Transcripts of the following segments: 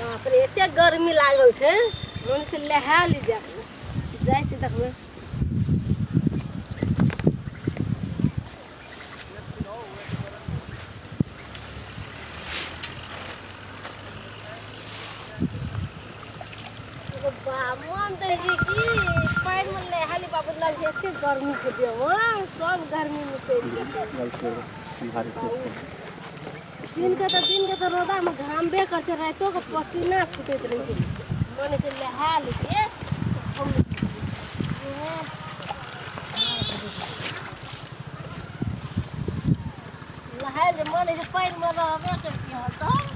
बाप रे, एते गर्मी लागल छै, मन से लहा ली जा जाइ छी, देखबै। बा मन दै छै कि पानिमे नहाली। बाबू लग एते गर्मी छै, देह सब गर्मी में चलि जेतै। दिन के तऽ रौदामे घामबे करै छै, रातिो के पसीना छूटैत रहै छै। मन छै नहा लेके हम नहाय जे मन होइ छै, पानिमे रहबे करै छी हरदम।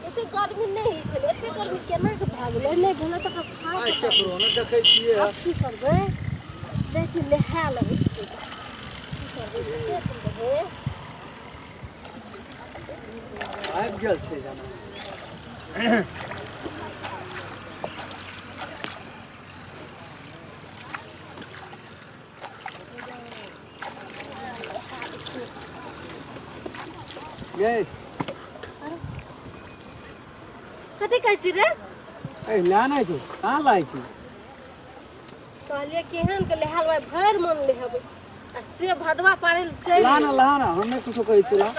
एते गर्मी नहि होइ छलै, एते गर्मी केना के भए गेलै? नहि भेलै तऽ खा आइ ककरो ने देखै छियै। आब की करबै? जाइ छी नहा लेबै। की करबै, कते देबै? आबि गेल छै जेना। गे। कथी कहै छी रे? ए, लए नहि छौ, कहाँ लाइ छी? कहलियै केहन के लेहाल भाई, भरि मन लेहेबै आ से भदवा पाड़ै लए चलि ला ना, ला ना, हम नहि कुछो कहै छियौ, ला।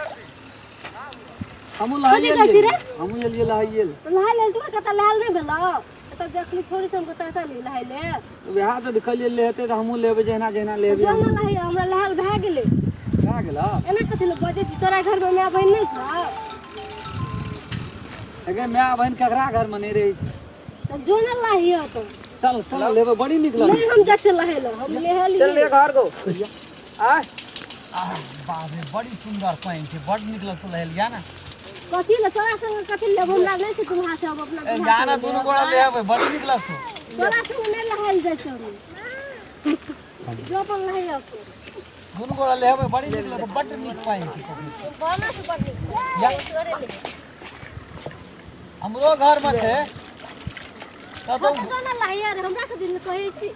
हमहूँ कथी लहाइए कहै छी लियै। रे? हमहूँ एलियै लहाइए ले। नहाय लेल तू कतऽ? लहायल नहि भेलौ? एतऽ देखली छोड़ी सब के ततऽ ली नहाय ले। वएह तऽ देखलियै, लेतै तऽ हमहूँ लेबै, जहिना जहिना लेबै। जो ना नहाय, हमरा लहायल भए गेलै। भए गेलौ? एना कथी लए बजै छी? तोरा घरमे माय बहिन नहि छौ? अगे, माय बहिन ककरा घरमे नहि रहै छै? तऽ जो ना लहियो तो। चल चल, लेबै, बड़ी नीक लगै। नहि, हम जाइ छियै नहाय लए, हम चल ले लेहेलियै। घर गो आ बाप रे, बड़ी सुन्दर पानि छै, बड नीक लगतौ लहेलिया ने। कथी ले तोरा संगे? कथी लेब? हमरा नहि छै दुल्हा से, हम अपना ए, दुल्हा जा ना, संगे दुनू लेब। गोड़ा लेबै, बड़ी नीक लगतौ। तोरा संगे नहि नहायल जाइ छै हम। जो अपन नहाइयो से। दुनू गोड़ा लेबै, बड़ी नीक लगतौ, बड नीक पानि छै। बना से बड़ नीक। या। तोरे लेबै। हमरो घरमे छै तऽ हम तऽ ना नहाइयो रे, हमरा कथी ले कहै छी?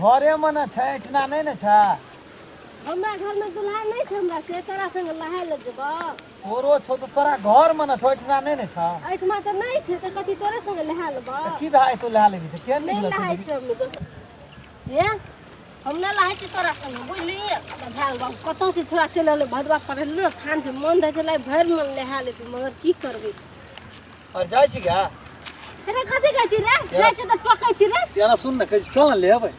घरेमे ने छै, एहिठिना नहि ने छै। हमरा घरमे दुल्हा नहि छै हमरा से तोरा संगे नहाय लए जेबौ? तोरो छौ तऽ तोरा घरमे ने छौ, एहिठिना नहि ने छौ। एहिठमा तऽ नहि छै तऽ कथी तोरे संगे नहा लेबौ? तऽ की भए तू लए लेबही तऽ केहन नीक नहि लगतौ। नहाय छै हम दोसर हे, हम नहि नहाय छी तोरा संगे, बुझली? तऽ भए गेल बाबू, कतऽ से छोड़ा चलि एलै भदवा पड़ल ने थान छै। मन रहै छलै भरि मन नहा लेती, मगर की करबै? और जाइ छी क्या? रे, कथी कहै छी रे? जाइ छी तऽ टोकै छी रे? याना सुन ने, कहै छी, चल ने लेबै।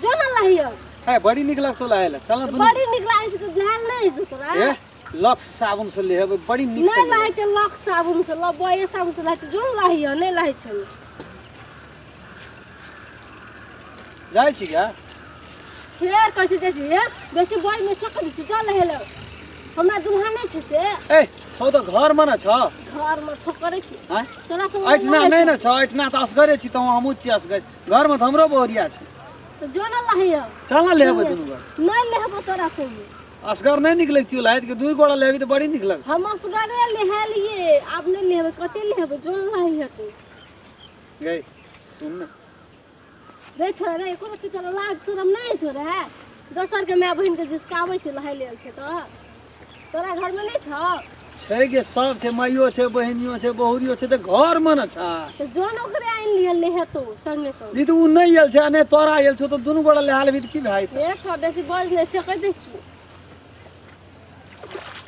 जो ने लहियो। है, बड़ी नीक लगतौ लहाय लए, चल ने दुनू। बड़ी नीक लागै छै तऽ नहायल नहि होइ छै तोरा? ए, लक्स साबुन से लेबै, बड़ी नीक से नहि लेबै। लहै छै लक्स साबुन से, लबे साबुन से लहै छै। जो ने लहियो, नहि लहै छै। जाइ छी क्या? फेर कहै छै जाइ छी। हे, बेसी बज नहि सकै छी, चल नहेलो। हमरा दुल्हा नहि छै से? ए, छौ तऽ घरमे ने छौ। घरमे छौ, करै छी। आँय? तोरा संगे एहिठिना नहि ने छौ, एहिठिना तऽ असगरे छी, तऽ हमहूँ छी असगरे, घरमे तऽ हमरो बहुरिया छै। तऽ जो ने लहियो। चल ने लेबै दुनू गोरा। नहि लेहबो तोरा संगे। असगर नहि नीक लगतियौ लहाइत के, दुइ गोरा लेबही तऽ बड़ी नीक लगतौ। हम असगरे नहेलियै, आब नहि लेबै। कते लेबै? जो ने लहियो तू। गै, सुन ने। रे छोड़ा रे, एको रत्ती तोरा लाज शरम नहि छौ रे? दोसरके माय बहिनके झिसकाबै छै, नहाय लेल छै तऽ तोरा घरमे नहि छौ? छै गे, सब छै, माइयो छै, बहिनियो छै, बहुरियो छै, तऽ घरमे ने छै। तऽ जो ने, ओकरे आनि लिअ, नेहेतौ संगे संग। ई तऽ ओ नहि आयल छै आ नहि तोरा आयल छौ, तऽ दुनू गोरा लहा लेबही तऽ की भए जेतै? हे छौ, बेसी बज नहि से कहि दै छियौ।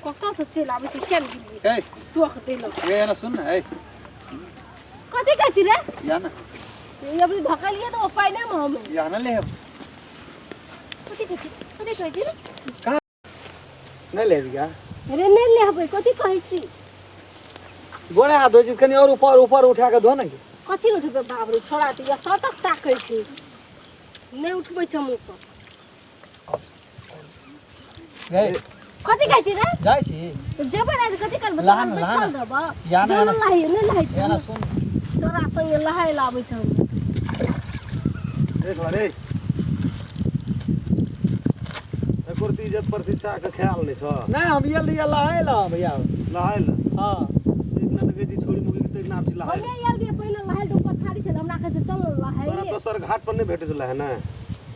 कतऽसँ चलि आबै छै, किया नहि गेलियै? ए। टोक देलक। ए, एना सुन ने, ए। कथी कहै छी रे? या ने। ई अभी ढकलियै तऽ ओ पानिमे हम या ने लेब। कथी कहै छी? कथी कहै छी रे? नहि लेबही गा? रे, नहि लेबै। कथी कहै छी? गोड़े हाथ धोइ छी, कनि आओर ऊपर ऊपर उठा कऽ धो ने गे। कथी उठबै? बाप रे, छोड़ा तऽ एतऽ तक ताकै छै। नहि उठबै छै हम ऊपर। गै। कथी कहै छी रे? जाइ छी। तऽ जेबै ने तऽ कथी करबै? लहा ने, तोरा लहा ने। बैठल रहबऽ? या ने, जो या ने ने। लहाइए, नहि लहाइ एना छी। सुन। तोरा संगे लहाइ लए आबै छौ। देख रे, एको रत्ती इज्जत प्रतिष्ठा के ख्याल नहि छौ। नहि, हम ये लिए लहाय ला भैया। नहाय लए? हाँ। एक ना देखै छी छोड़ी मुगी के, तहिना आब छी नहाय। हमे आयल रहियै पहिने लहाइ तऽ ओ पछाड़ी छलै, हमरा कहै छै चल लहाइए। तोरा दोसर दोसर घाट पर नहि भेटै छलै है ने?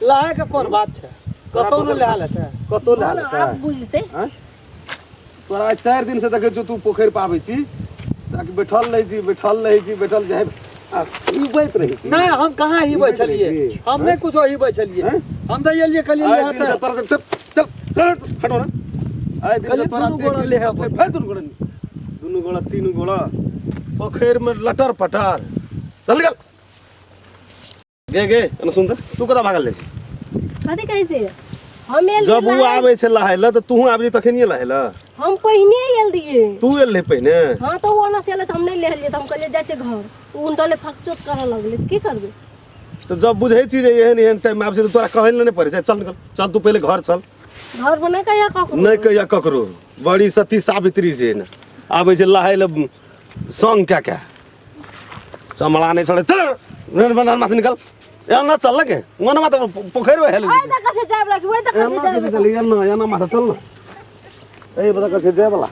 लहाय के कोन बात छै, कतौ नहि लहा लेतै। कतौ लहा लेतै? आब बुझतै। आँय? तोरा आइ 4 दिन से देखै छियौ तू पोखरि पर आबै छी, ताकि बैठल रहै छी, बैठल रहै छी, बैठल जाइ आ हिबैत रहै छी। नहि, हम कहाँ हिबै हिबैत रहै छलियै? छी। हम नहि कुछो हिबै छलियै। आँय? हम तऽ एलियै कहलियै आइ यहाँ दिन से तऽ तोरा चल चल चल हटो ना। आइ दिन से कहलियै तोरा दुनू देख गोड़ा के लेहे फेर फेर दुनू गोड़ा, दुनू गोड़ा, तीनू गोड़ा पोखरि में लटर पटर। चल निकल गे गे। एना सुन तऽ, तू कतऽ भागल रहै छी? कथी कहै छै? हम एल जब ओ आबै छै नहाय लए तऽ तूहूँ आबि तखनिये नहाय लए। हम पहिने आयल रहियै। तू एल रही पहिने? हाँ, तऽ ओ ओना से एलै तऽ हम नहि लेहलियै, तऽ हम कहलियै जाइ छै घर, ओ उनटले फकचोत करऽ लगलै, की करबै? तऽ जब बुझै छी जे एहन एहन टाइम आबै छै तऽ तोरा कहै लए नहि पड़ै छै। चल निकल, चल तू पहिले घर चल। घर पर नहि कहिया ककरो। नहि कहिया ककरो। बड़ी सती सावित्री छै ने, आबै छै नहाय लए संग कए कए चमड़ा नहि छोड़े। चल बना माथ निकल, एना चल के ओना माथ पोखरि में हेल। ओहि दऽ कसे जायब लगी, ओहि दऽ कसे एना जायब। के चल, एना एना माथा चल ना। ए बता कसे जाय वाला।